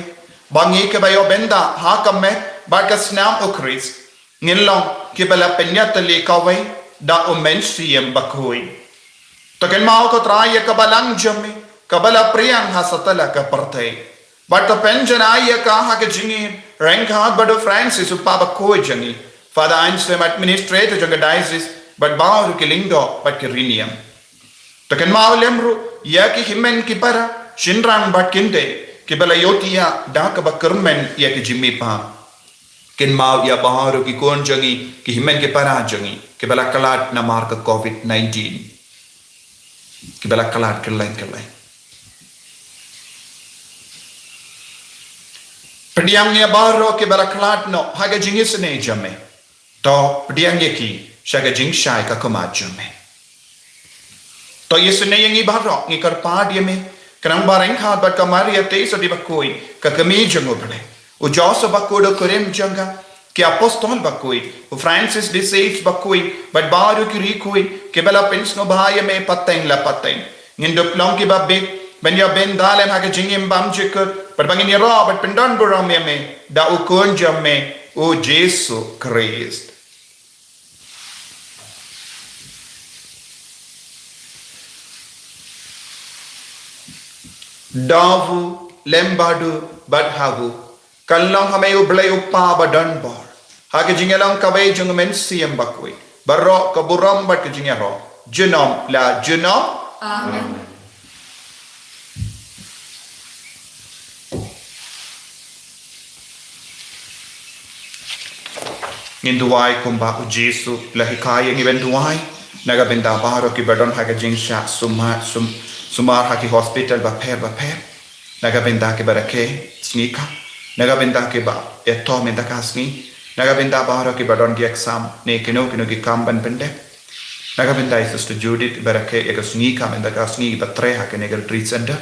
ba ngi kiba ïoh bynta ha ka met bad ka snam u Khrist, ngin long kiba la pynïatylli kawei da u Mynsiem Bakhuid. To kynmaw ko Trai ïa ka balang jong me, kaba la pdiang ha satlak ka pyrthei, bad to pynjanai ïa ka ha ka jingim ryngkat bad u Francis u Pape bakhuid jong ngi, Father Anselm, administrator jong ka diocese, bad baroh ki lyngdoh bad ki riewniam. To kynmaw lem ruh ïa ki hynmen ki para, shynrang bad kynthei, kiba la ïohthiah da kaba kyrmen ïa ka jingmihpat. Kynmaw ïa baroh ki khun jong ngi, ki hynmen ki para jong ngi, kiba la khlad namar ka covid nineteen, kiba la khlad kylleng kylleng. Pdiang ïa baroh kiba la khlad noh ha ka jingisynei jong me. To pdiang ïa ki sha ka jingshai ka khmat jong me. To isynei ïa ngi baroh, ngi kyrpad ïa me, khnang ba ryngkat bad ka Maria Theisotti bakhuid, ka kmie jong u Blei, u Joseph bakhuid u kurim jong ka, ki apostol bakhuid, u Francis de Sales bakhuid, bad baroh ki riewkhuid kiba la pynsngewbha ïa me pateng la pateng, ngin dup long kiba bit ban ïoh bynta lem ha ka jingim bymjukut, bad ba ngin ïaroh bad pyndonburom ïa me da u Khun jong me, u Jisu Khrist. Da u, lem bad u, bad ha u, kan long ha me u Blei u Kpa badonbor, ha ka jingïalong kawei jong u Mynsiem Bakhuid, baroh ka burom bad ka jingïaroh, junom la junom. Amen. Ngin duwai kumba u Jisu u la hikai ïa ngi ban duwai, na ka bynta baroh kiba don ha ka jingshah sumar, sum-, sumar ha ki hospital bapher bapher, na ka bynta kiba rakhe sngi ka, na ka bynta kiba ïatom mynta ka sngi, Na ka bynta baroh kiba don ki exam ne kino kino ki kam ban pyndep. Na ka bynta i Sister Judith iba rakhe ïa ka sngi kam ynda ka sngi iba trei ha kane ka retreat center.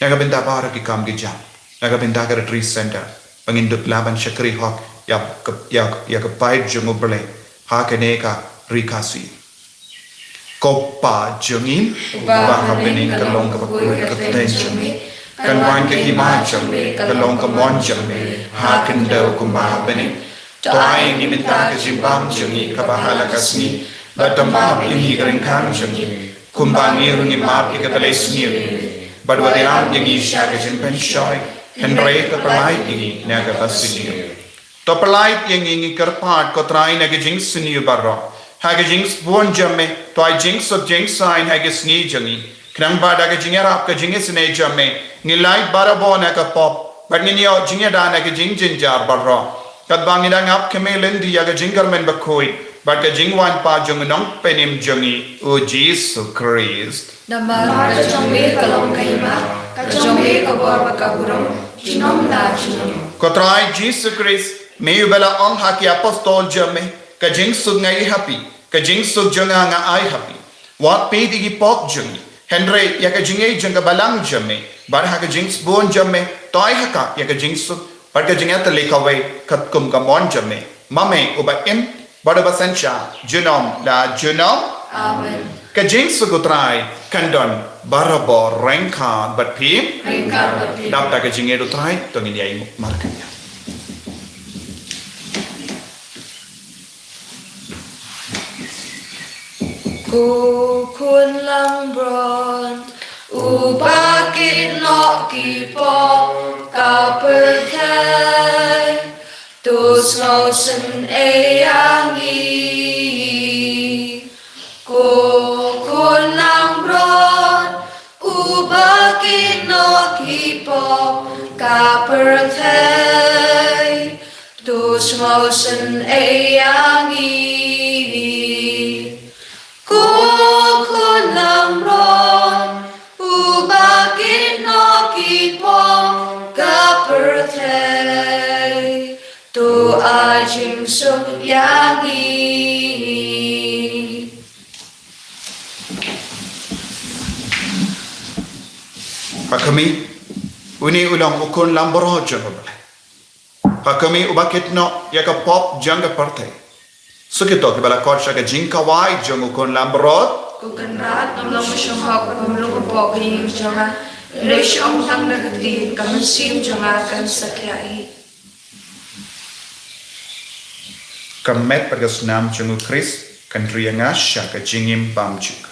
Na ka bynta baroh ki kam ki jam. Na ka bynta ka retreat center ba ngin dup lah ban shakri hok ïa ka, ïa, ïa ka paid jong U Blei ha kane ka ri Khasi. Ko Pa jong ngi, uba ha bneng, ka long kaba khuid ka kyrteng jong me. Kan wan ka hima jong me, ka long ka mon jong me ha khyndew kumba ha bneng. To ai ïa ngi mynta ka jingbam jong ngi kaba ha la ka sngi, bad to map ïa ngi ka ryngkang jong ngi, kumba ngi ruh ngi map ïa kata kiba sngewsih ïa ngi. Bad wat ïalam ïa ngi sha ka jingpynshoi, hynrei to pyllait ïa ngi na kaba sniew. To pyllait ïa ngi, ngi kyrpad ko Trai, na ka jingsniew baroh. Ha ka jingsbun jong me, to ai jingsuk jingsaiñ ha ka sngi jong ngi. Khnang ba da ka jingïarap ka jingisynei jong me, ngin lait barabor na ka pop, bad ngin ïoh jingïada na ka jingjynjar baroh. Katba ngi dang ap khmih lynti ïa ka jingkyrmen bakhuid bad ka jingwan pat jong u Nongpynim jong ngi, U Jisu Khrist. Namar ka jong me ka long ka hima, ka jong me ka bor bad ka burom, junom la junom. Ko Trai Jisu Khrist, me uba la ong ha ki apostol jong me, ka jingsuk nga ai ha phi, ka jingsuk jong nga nga ai ha phi. Wat peit ïa ki pop jong ngi, hynrei ïa ka jingïeit jong ka balang jong me, bad ha ka jingsbun jong me, to ai ha ka ïa ka jingsuk bad ka jingïatylli kawei katkum ka mon jong me. Ma me uba im bad uba synshar junom la junom. Amen. Ka jingsuk U Trai kan don barabor ryngkat bad phi. Ryngkat bad phi. Dap da ka jingïeit U Trai, to ngin ïa ïeng markynja. Ko Khun langbrot, uba kit noh ki pop ka pyrthei, to sngewsynei ïa ngi. Ko Khun langbrot, uba kit noh ki pop ka pyrthei, to sngewsynei ïa ngi. Ko Khun langbrot, uba kit noh ki pop ka pyrthei, to ai jingsuk ïa ngi. Pha khmih, une u long u Khun langbrot jong U Blei. Pha khmih, uba kit noh ïa ka pop jong ka pyrthei. Suk ïa kito kiba la khot sha ka jingkhawai jong u Khun langbrot. Ko Kynrad, ngam long shynrang hok ban rung hapoh ka ïing jong nga, hynrei shu ong tang da ka ktien, ka mynsiem jong nga kan sa khiah hi. Ka met bad ka snam jong U Khrist kan ri ïa nga sha ka jingim bymjukut.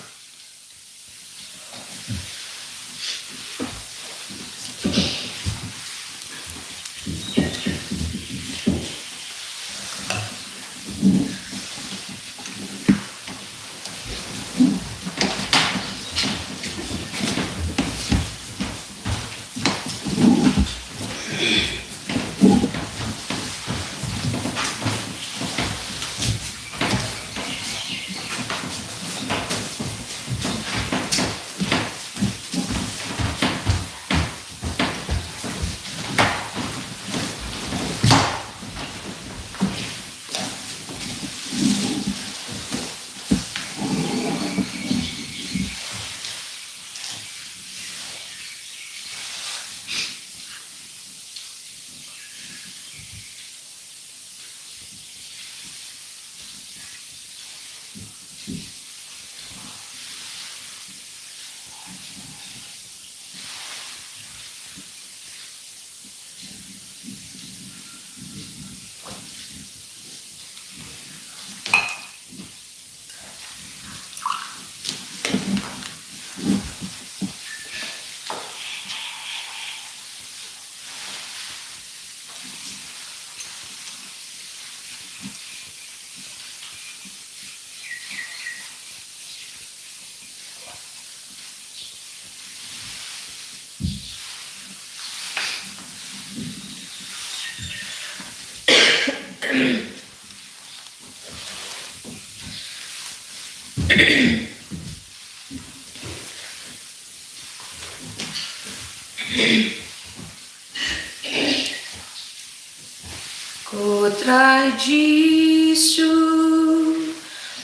Ko Trai Jisu,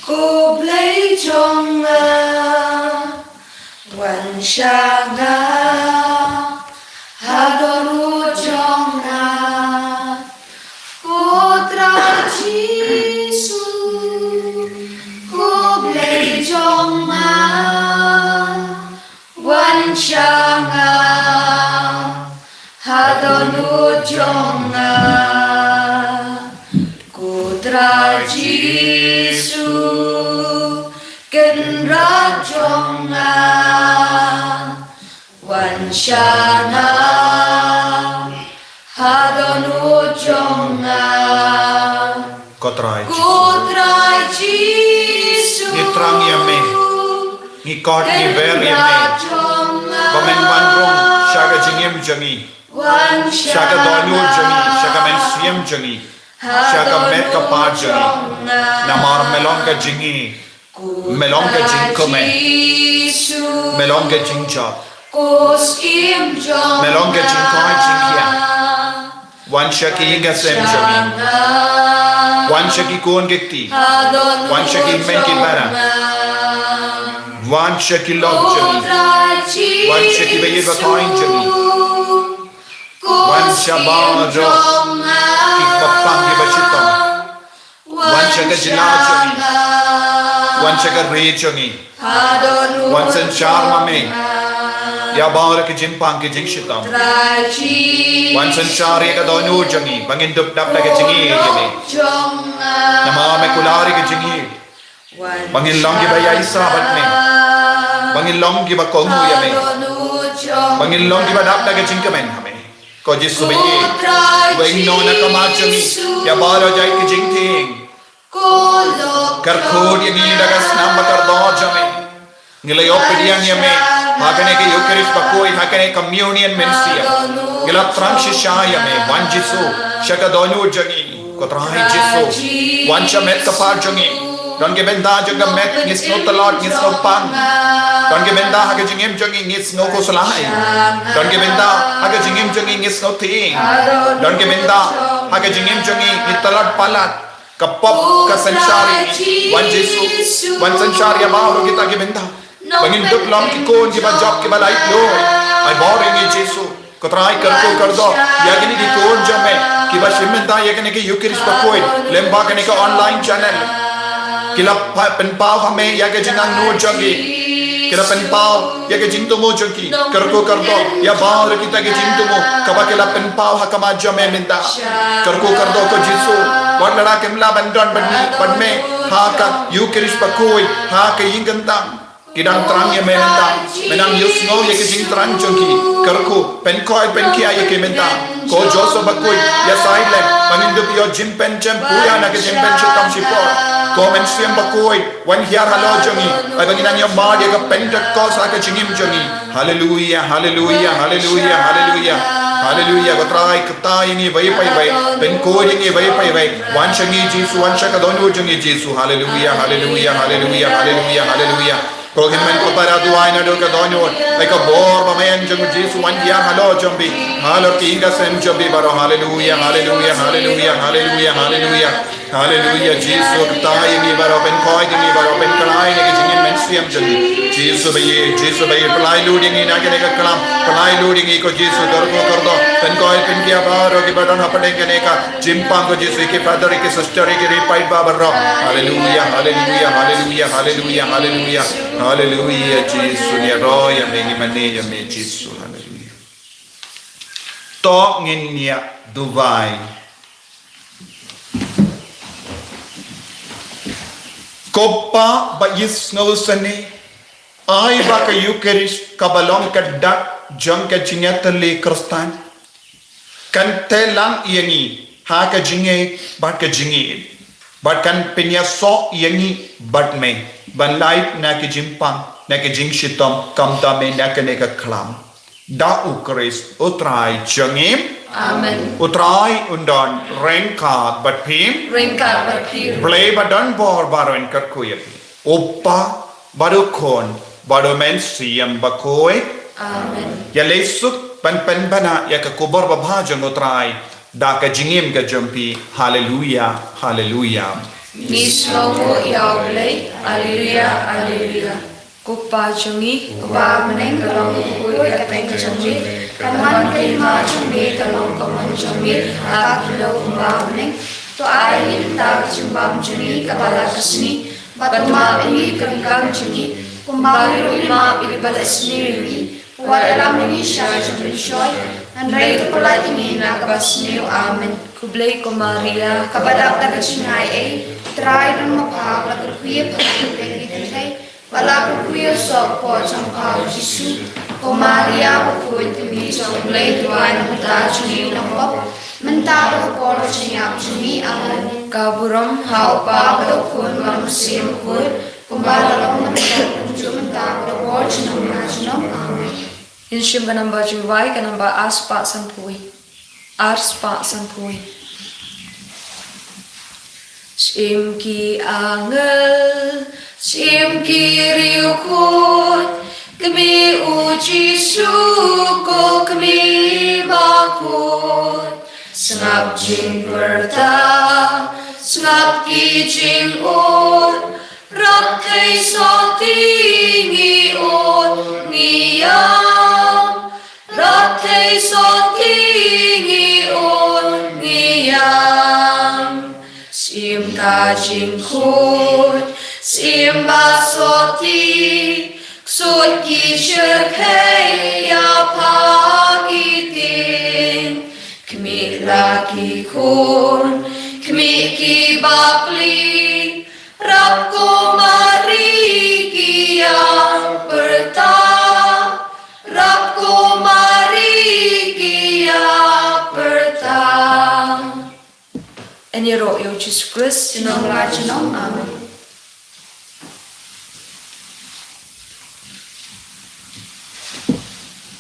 ko Blei jong nga, wan sha nga, ha dohnud jong nga. Ko Trai Jisu, ko Blei jong nga, wan sha nga, ha dohnud jong nga. Ko Trai Jisu, Kynrad jong nga, wan sha nga, ha dohnud jong nga. Ko Trai Jisu. Ko Trai Jisu. Ngi thrang ïa me. Ngi khot, ngi wer ïa me. Kynrad jong nga. Ba men wan rung sha ka jingim jong ngi. Wan sha ka dohnud jong ngi, sha ka mynsiem jong ngi, sha ka met ka phad jong ngi. Namar me long ka jingïeit. Me long ka jingkmen. Me long ka jingjop. Me long ka jingkoit jingkhiah. Wan sha ki ïing ki sem jong ngi. Wan sha ki khun ki kti. Wan sha ki hynmen ki para. Wan sha ki lok jong ngi. Wan sha ki ba ïeit ba thoh jong ngi. Wan sha baroh ki ba pang ki ba shitom. Wan sha ka jylla jong ngi. Wan sha ka ri jong ngi. Wan synshar ma me ïa baroh ki jingpang ki jingshitom. Wan synshar ïa ka dohnud jong ngi ba ngin dup dap da ka jingïeit ïa me. Namar me kular ïa ka jingïeit. Ba ngin long ki ba ïaisah bad me. Ba ngin long ki ba kohnguh ïa me. Ba ngin long ki ba dap da ka jingkmen ha me. Ko Jisu ba ïeit. Weng noh na ka mar jong ngi ïa baroh jait ki jingtieng. Kyrkhu ïa ngi da ka snam ba kordor jong me. Ngi la ïoh pdiang ïa me ha kane ka Eucharist bakhuid, ha kane ka communion mynsiem. Ngi la thrang shisha ïa me, wan Jisu, sha ka dohnud jong ngi. Ko Trai Jisu, wan sha met ka phad jong ngi. Don ki bynta jong ka met ngi sngew tlot, ngi sngew pang. Don ki bynta ha ka jingim jong ngi ngi sngew khuslai. Don ki bynta ha ka jingim jong ngi ngi sngew tieng. Don ki bynta ha ka jingim jong ngi ngi tlot palat. Ka pop ka synshar ïa ngi. Wan Jisu, wan synshar ïa baroh kita ki bynta. Ba ngin dup long ki khun ki ba jop ki ba laitluid. Ai bor ïa ngi Jisu. Ko Trai kyrkhu kyrdoh ïa kine ki khun jong me ki ba shim bynta ïa kane ka Eucharist bakhuid lyngba kane ka online channel. Ki la pynpaw ha me ïa ka jingangnud jong ki. Ki la pynpaw ïa ka jingthmu jong ki. Kyrkhu kyrdoh ïa baroh kita ki jingthmu kaba ki la pynpaw ha khmat jong me mynta. Kyrkhu kyrdoh ko Jisu. Wat la kim lah ban don bad me ha ka Eucharist bakhuid ha ka ïing kyntang. Ki dang thrang ïa me mynta. Me nang ïohsngew ïa ka jingthrang jong ki. Kyrkhu pynkhuid pynkhiah ïa ki mynta. Ko Joseph bakhuid ïa Silent ba ngin dup ïoh jingpynshitom pura na ka jingpynshitom shipor. Ko Mynsiem Bakhuid wan hiar halor jong ngi. Ai ba ngin nang ïoh mad ïa ka Pentecost ha ka jingim jong ngi. Haleluia, haleluia, haleluia, haleluia. Haleluia, ko Trai kata ïa ngi bad ïa phi bad. Pynkhuid ïa ngi bad ïa phi bad. Wan sha ngi Jisu, wan sha ka dohnud jong ngi Jisu. Haleluia, haleluia, haleluia, haleluia, haleluia. Ko Hynmen ko para duwai naduh ka dohnud. Ai ka bor ba maïan jong Jisu wan hiar halor jong phi. Halor ki ïing ki sem jong phi baroh. Haleluia, haleluia, haleluia, haleluia, haleluia. Haleluia, Jisu, kata ïa ngi baroh, pynkhuid ïa ngi baroh, pynkylla ïa ngi ha ka jingim mynsiem jong ngi. Jisu ba ïeit, Jisu ba ïeit, pynlait lut ïa ngi na kane ka klam, pynlait lut ïa ngi ko Jisu, kyrkhu kyrdoh, pynkhuid pynkhiah baroh kiba don hapdeng kane ka jingpang ko Jisu, ïa ki father, ïa ki sister, ïa ki riewpaidbah baroh. Haleluia, haleluia, haleluia, haleluia, haleluia. Haleluia, Jisu, ngi ïaroh ïa me, ngi mane ïa me, Jisu, haleluia. To ngin ïa duwai. Ko Pa ba ïeit sngewsynei, ai ba ka Eucharist kaba long ka dak jong ka jingïatylli Khristan kan tei lang ïa ngi ha ka jingngeit bad ka jingïeit, bad kan pynïasoh ïa ngi bad me ban lait na ka jingpang, na ka jingshitom, kumta me na kane ka klam. Da U Khrist U Trai jong ngi. Amen. U Trai un don ryngkat bad phi. Ryngkat bad phi. Blei ba don bor baroh un kyrkhu ïa phi. U Pa bad U Khun bad U Mynsiem Bakhuid. Amen. Ïaleh suk ban pynbna ïa ka khubor babha jong U Trai Da ka jingim ka jong phi. Haleluya, haleluya. Ngi sngewnguh ïa U Blei. Haleluya, haleluya. Ko Pa jong ngi, uba ha bneng, ka long ka kyrteng ka jong me, kan wan ka hima jong me, ka long ka mon jong me ha ka khyndew kumba ha bneng. To ai ïa ngi mynta ka jingbam jong ngi kaba la ka sngi, bad to map ïa ngi ka ryngkat jong ngi kumba ngi ruh ngi map ïa kiba la sniew ïa ngi. Wat ïalam ïa ngi sha ka jingpynshoi, hynrei to pyllait ïa ngi na kaba sniew. Amen. Khublei ko Maria, kaba dap da ka jingaiei, U Trai u don ma pha, la kyrkhu ïa pha ha ki kynthei, bad la kyrkhu ïa u soh ka kpoh jong pha u Jisu. Ko Maria bakhuid, ka Kmie jong U Blei, to duwai na ka bynta jong ngi ki nongpop, mynta bad ha ka por jong ka jingïap jong ngi. Amen. Ka burom ha U Kpa bad ha U Khun bad ha U Mynsiem Bakhuid, kumba la long mynta, kumjuh mynta, bad ha ka por junom ki junom. Amen. Ngin shim ka namba jingduwai, ka namba ar spah sanphew wei. Ar spah sanphew wei. Shim ki angel, shim ki riewkhuid, Kmie u Jisu, ko Kmie bakhuid. Sngap jingpyrta, sngap ki jingud, Rapthei sotti ngi ud ngi ïam. Rapthei sotti ngi ud ngi ïam. Shim ka jingkhuid, shim ba sotti, ksuid ki shyrkhei ïa pha ki tieng. Khmih la ki khun, khmih ki bapli, Rap ko Mari ki ïa pyrta, rap ko Mari ki ïa pyrta. Yn ïaroh ïa u Jisu Khrist. Junom la junom. Amen.